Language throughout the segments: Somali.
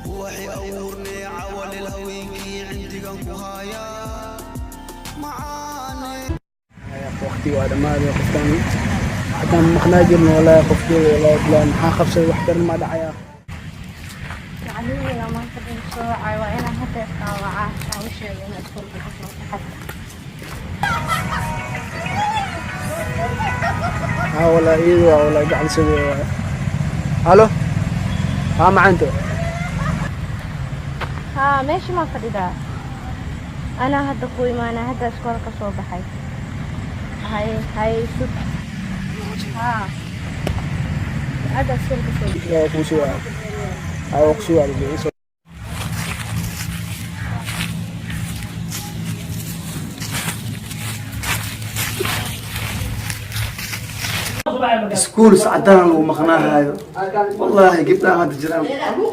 Waxay abuurnay cawalil haweenkii cindigan ku haayaa macaane. Waqtiga waa dhammaaday. Qofkaan xataa maqnaa jirno, wallaahi qofkeeda, wallaahi bilahi, maxaa qabsaday? Wax daran maa dhacaya? Macallimiina maanta dhan soo wacay, waa inaan hadda isqaawacaa aan u sheego inaan iskoolka ka soo baxay. Haa, wallaahi iyadu waa, wallaahi gacan sidee waay. Halo, haa macanto. Haa, meesha maa fadhidaa? Anaa hadda ku imaanaa, hadda iskoolka ka soo baxay. Hay hay, sug. Haa, hadda iskoolka soo Waa kuu soo waay, haa waa kusoo waay. Iskuul sacdaan lagu maqnaahayo, wallaahi gabdhaha hadda jiraan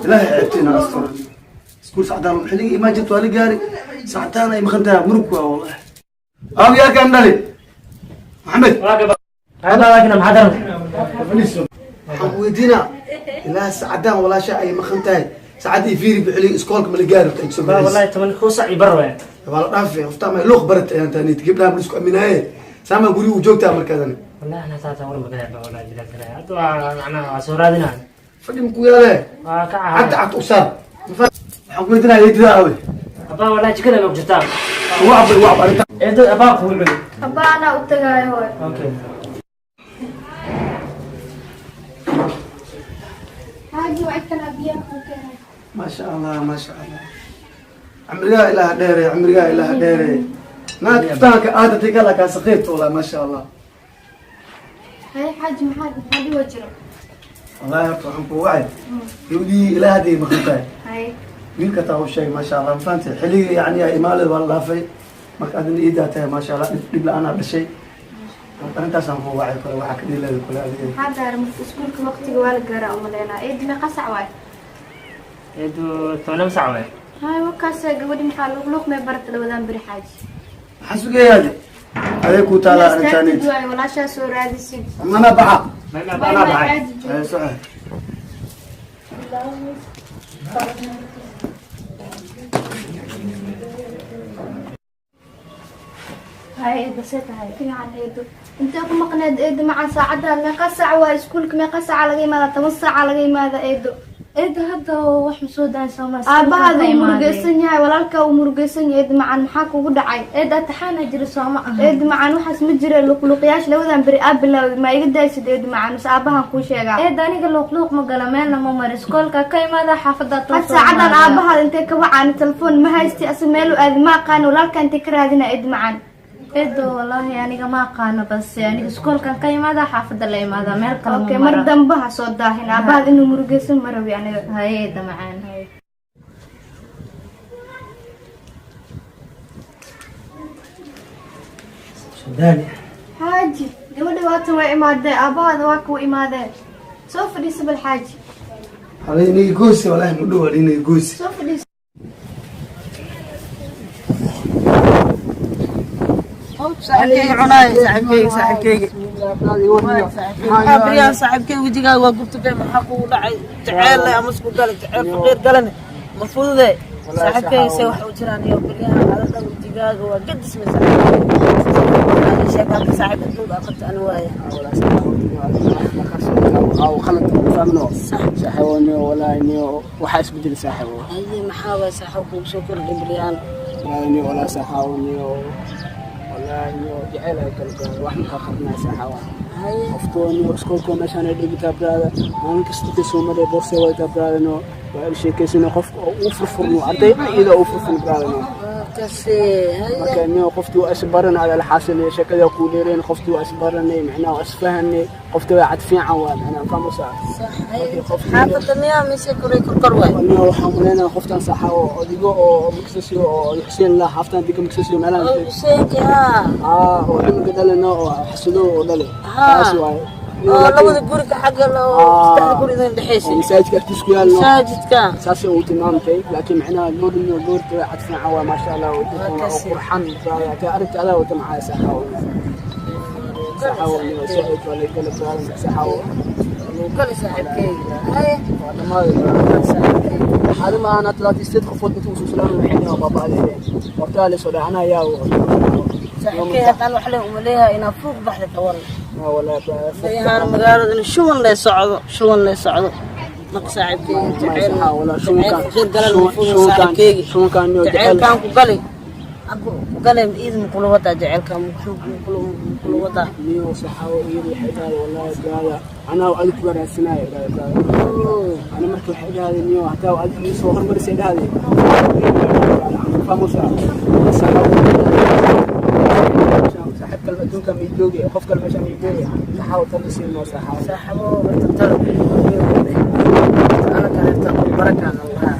ilaahay ceebtiina astura. Iskuul sacdaan lagu xilligii imaan jirta waa la gaari, sacdaan ay maqan tahay, murug waa wallahi. Aaw yaa dhali Maxamed? Waxaan ku weydiinaa, ilaa sacdaan walaasha ay maqan tahay, saacad iyo fiiri bixili iskoolka ma la gaari ay soo والله baxaysa. 11:15 waay. Waa la dhaafay qoftaa ma luuq barat ayaan taaniid gabdhaha ma isku aaminaaye, saamaa gurigu joogtaa markaadani. والله انا ساعة ورا ما كذا والله بلا كذا هذا معناها سورادنا. Fadhi ma ku yaale? كعه. Cagta cagta u saar. Waxaan ku weydiinaa, eedida aawe? أبا والله jikada ma jirtaa? Wacba wacba arrinta. Eedo, abaa ku wixi. Abaa, anaa u tagaayo hooy. Okay. Xaaji, waa kana biyaha ku keenay. Maasha Allah, maasha Allah, cimrigaa ilaah dheere, cimrigaa ilaah dheere. Naag kaftaanka aadatay kala kaa saqiirta, wallah, maasha Allah. Hay xaaji, maxaa dhiwa jiro? Wallahi horta waxaan ku wacay gabdhii ilaah hadday maqan tahay. Hay. Wiilka taa u sheegay, maasha Allah, ma fahantay? Xilligii yani imaaleed waa la dhaafay. Marka adina iidaa tahay, maasha Allah, dhib dhib la-aan dhashay. Marka arrintaasaan ku wacay kole waxaa ka dhiilaada kole adiga. Maxaa daaray marka? Iskuulka waqtiga waa la gaaraa umaleynaa. Eedi, meeqa sac waay? Eedo, 10 sac waay. Hay, wakaas gabadhi maxaa luuqluuq may barata lawadaan beri, xaaji? Maxaa sugayaade? Adee ku taalaa arrintaaniid. Istaagtid waay, walaashaa soo raadisid. Mana baxa. ما ما انا baxay. Xaaji joog. Ay, soco. Hay eedo, see tahay? Fiican eedo. Intee ku maqneed eedo macaan? Saacaddan meeqa saac waa? Iskuulka meeqa saaca laga imaada? 10 saaca laga imaada eedo. Eeda, hadda wax ma soo daan sooma? Aabbahaada uu murugaysan yahay, walaalkaa uu murugaysan yahay. Eedo macaan, maxaa kugu dhacay? Eeda, taxaana jira sooma aha? Eedo macaan, waxaas ma jira. Luqluqyaasha labadan beri aa bilowday, ma iga daysid eedo macaan mise aabahan kuu sheegaa? Eeda, aniga luuqluuq ma gala, meelna ma mari, iskoolka ka imaada, xaafada. Had saacadan aabahaada intee ka wacaani? Telefoon ma haysti, asa meel u aadi ma aqaani, walaalkaa intee ka raadina eedo macaan? Eedo, wallaahi aniga ma aqaano, balse aniga iskoolkan ka imaada, xaafada la imaada, meel kale okay ma mar maro. Dambe ha soo daahin, aabahaada inuu murugaysan ma rabi aniga. Haye eeda macaan. Sudaani. Xaaji, gabadha waatan waa imaadee, aabahaada waa kuwa imaadee. Soo fadhiisa bal xaaji. Hala inay goosi, wallahi ma dhow inay goosi. Soo fadhiisa. Saaxiibkeyga cunaay, saaxiibkeyga, saaxiibkeyga, maxaa baryahan saaxiibkeyga wejigaaga waa gubtay? Maxaa kugu dhacay? Jaceyl leh ama isku gale jaceyl faqiir galane ma fudude saaxiibkeyga. See wax u jiraan iyo baryahan adada wejigaaga waa gadismay saaxiib? Sheekaanka saaxiib adduunka aa qabta ani waaya. Khalad fahmno saaxiibo, niyo walaahi niyo waxaa isbedel saaxiibo. Haye, maxaa waay saaxiib kugu soo kordhay baryahan? Walaahi niyo, walaa saaxiibo, niyo walaahi niyo jaceyl ay kala gaaro, wax ma ka qarnaa saaxiibo. Haye. Qoftoo niyo iskoolka meeshaan ay dhigitaa brother, maalin kasta intay soo maray boorsa wadataa brother, no waa il sheekaysana qofka oo uu furfurno ardayda iyadoo uu furfurno brother, no. Waa kase, haye. Marka niyo qoftii waa isbaran ala xaasil sheekada ku dheereen, qoftii waa isbaranay, macnaha waa isfahanay, qoftii waa cad fiican waa macnaha fahmusa. Sax, haye. Xaafadda miyaa mise koray korkor waay? Niyo waxaan maleynayaa qoftan saxa oo odigo oo muksasiyo oo Xuseen la xaftan diga muksasiyo meelaha. Oo Xuseenki haa. Ah, oo cunuga dhalana oo xasudo oo dhale. Haa. Taas waaye. Oo labada guriga xagga oo saddexda guri idin oo dhexaysay. Masaajidka agtiis ku yaalno. Masaajidka. Saasay ugu tilmaamtay, laakiin macnaha gabadhu gabadh cad fiican waa, maasha Allah, oo Waa qurxan. Laakiin arrinta adaa wata maxaa saxa oo saxa oo saaid waa la gala brother saxa oo Kale saaxiibkeyga, haye. Waa dhamaaday. Saaxiibkeyga. Hada ma ana 38 qofood intuu soo salaamay waxay dhahaa baaba adeer. Horta la soo dhacana yaa. Saaxiibkay haddaan wax leen uma leeyahay inaa fuuq baxda ka waran. Ma wala Leeyahaan magaalada shuban lee socdo, shuban lee socdo. Marka saaxiibkeyga jecel faqiir galan ma fuuqin saaxiibkeyga. Shubankan iyo Jaceylkaan ku gali. Aku ku galay iidin kula wadaa jaceylkaan kula kula wadaa. Niyo saxaawo iyadu waxay dhahay wallahi brother anaa adiga ku wanaagsanaayo dhahay brother. Ana marka waxay dhahay niyo hataa adiga ii soo hormarisay dhahay. Famusa. Saaxiib kale adduunka ma joogay, qof kale meesha ma joogay. Saxaawo tan siin noo saxaawo. Saaxiibo horta talo. Ana kaleeto barakaan lahaa.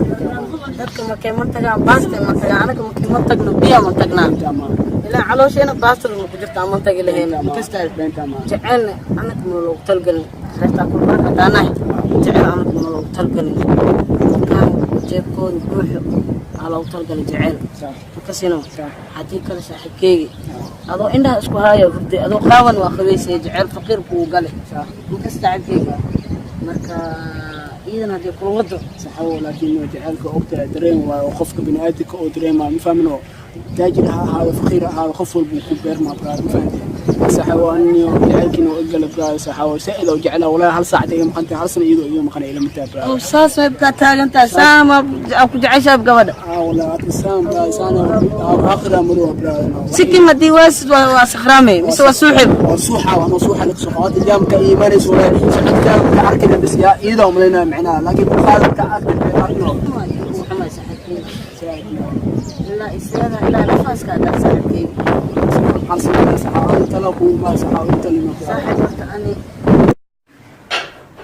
Dadka markay ma tagaan baasta ma tagaan, anaga markay ma tagno biya ma tagnaa. Ilaa caloosheena baasta ma ku jirtaa ma tagi lahayn. Kasta jecelna anaga ma loogu talgalin. Reertaa ku baraka taanahay. Jecel anaga ma loogu talgalin. Kaan jeebkooda buuxo aa loogu talgalin jecel. Makasino haddii kale saaxiibkeygi adoo indhaha isku haaya hurday adoo qaawan waa qabaysay jecel faqiir kuu gale. Makas saaxiibkeyga marka iidan haddii kula wado. Saxaawo laakiin jaceylka ogtahay dareen waayo qofka bini'aadamka oo dareemayo ma fahmino, taajir ha ahaado, faqiir ha ahaado, qof walba uu ku beermaa brother, ma fahanteen? Saxaawo aniyo jaceylkiina oo igala brother, saxaawo saa'id oo jeclaa walaahi. Hal saac iga maqan tahay, hal sano iyadoo iga maqan ila mid tahay brother. Oo saas way kaa taagantahay saama ku jeceshahay gabadha. Ah walaahi hadda saan brother, saan aakhira maruwa brother. Sikin haddii waasid waa sakhraame mise waa suuxib? Waa suuxa, waa suuxa laga soo qaado jaamka iimaanayso walaahi socodka ka arkayna bas yaa iyadoo umaleynaya macnaha, laakiin buqaada ka arkayna. Xumay saaxiibkeyga ilaa isaga ilaa nafaaska adaa saaxiibkeyga. Hal sano saxaawo inta la kuuma saxaawo inta lima. Saaxiib horta ani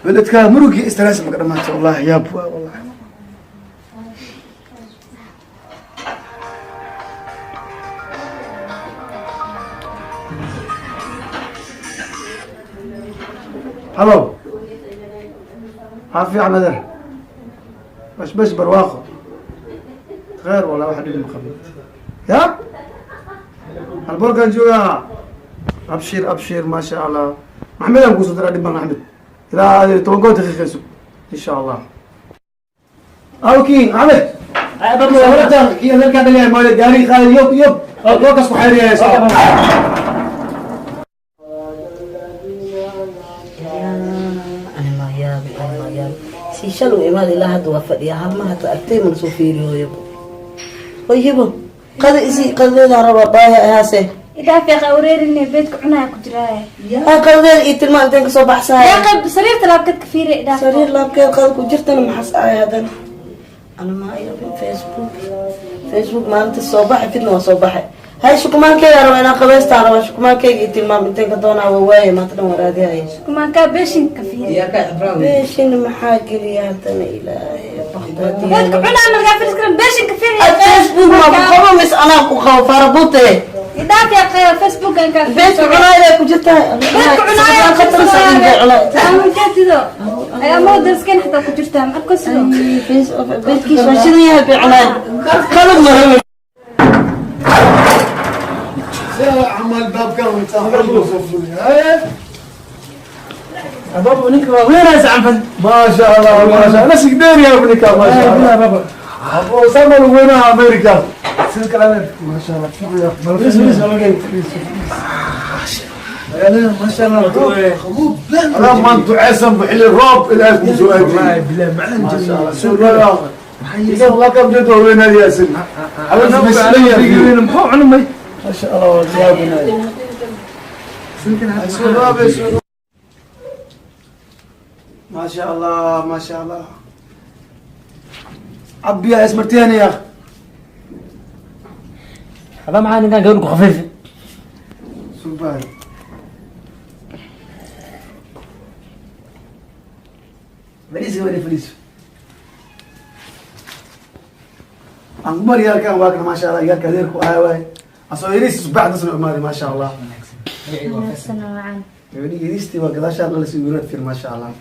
Beledka murugii stress maka dhamaatay wallahi, yaab waa wallahi. Halo, ها fiican adeer, bas bas, barwaaqo kheer wallah, waxa dhib ma qabin ya halboorkaan joogaa. Abshir abshir, ma sha Allah. Maxamed aan kusoo diraa dhiban Axmed ilaa adeer 10 goor daqiiqayso insha Allah. Awki Axmed horta kii adeerkaa dhaliyaa maale gaari qaadi yob yob lookas ku xeyriyayso. Ani ma yaabi, ani ma yaabi, si shalow imaad ilaa hadda waa fadhiyaa, hal mar hata agtay mana soo fiiriyo. Hooyabo, hooyabo, qada isii, qadadeeda rabaa, baaya ahaase. Idaafiqa wareerine, beedka cunaya ku jiraaye. Yaa qadadeeda ii tilmaan, inteen kasoo baxsaya? Yaa qayb sariirta laabkeed ka fiiri idaaf. Sariir laabkeed qada ku jirtana maxas ahay haddana? Ana ma yaabin. Facebook, Facebook maalinta soo baxay fidna waa soo baxay. Hay, shukumaankeyga rabaa inaan qabaystaan rabaa, shukumaankeyga ii tilmaam, inteen ka doonaa? Waa waaye, maanta dhan waa raadihaya. Kumaankaa beeshinka fiiri. Beeshin maxaa geliya haddana? Ilaahay. Beedka cunaa markaa firis karan beeshinka fiiri. Facebook ma ku qabo mis anaa ku qabo farabute? Idaaf yaa qayb Facebookan ka. Beedka cunaaya ku jirtaa. Beedka cunaaya. Khatar saliid cunaaya. Ama jeedido ayaa moodalskan xataa ku jirtaa marka sidoo. Beedkiisa waa shidan yahay, bee cunaaya qalab maraba. عمال باب كان بابا ninka waa weynaas canfad. ما شاء الله ما شاء الله، ناس كبير يا ابنك، ما شاء الله. بابا. ابو اسامه وينها امريكا ما شاء الله. ما شاء الله انا ما انتم عسم بحل الروب الى والله بالله معلم. ما شاء الله، شو لا الله كم جدول وين هذه يا سن muxuu cunumay. ما شاء الله يا ابني. ما شاء الله ما شاء الله، عبي يا اسمرتين يا اخي. Haba maxaa ninkan gabadh ku khafiifi? سبحان فليس ولا فليس أنقبر يالك واكن ما شاء الله يالك هذيك هاي واي أصلا يريس بعد نص مالي ما شاء الله. Wacan. يعني يريستي وكذا شاء الله يسوي في ما شاء الله.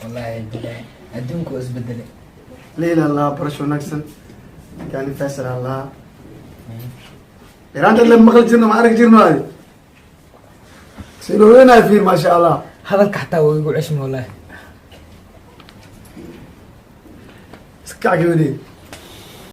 Wallaahi bilahi adduunku waa isbedelay. ليلى الله برشو نكسن يعني فيصل الله إيران لما مقل جرنا ما عرف جرنا هذه سيلو وين في ما شاء الله. Hadalka xataa waa igu ceshmi wallahi. Kac gabadhey.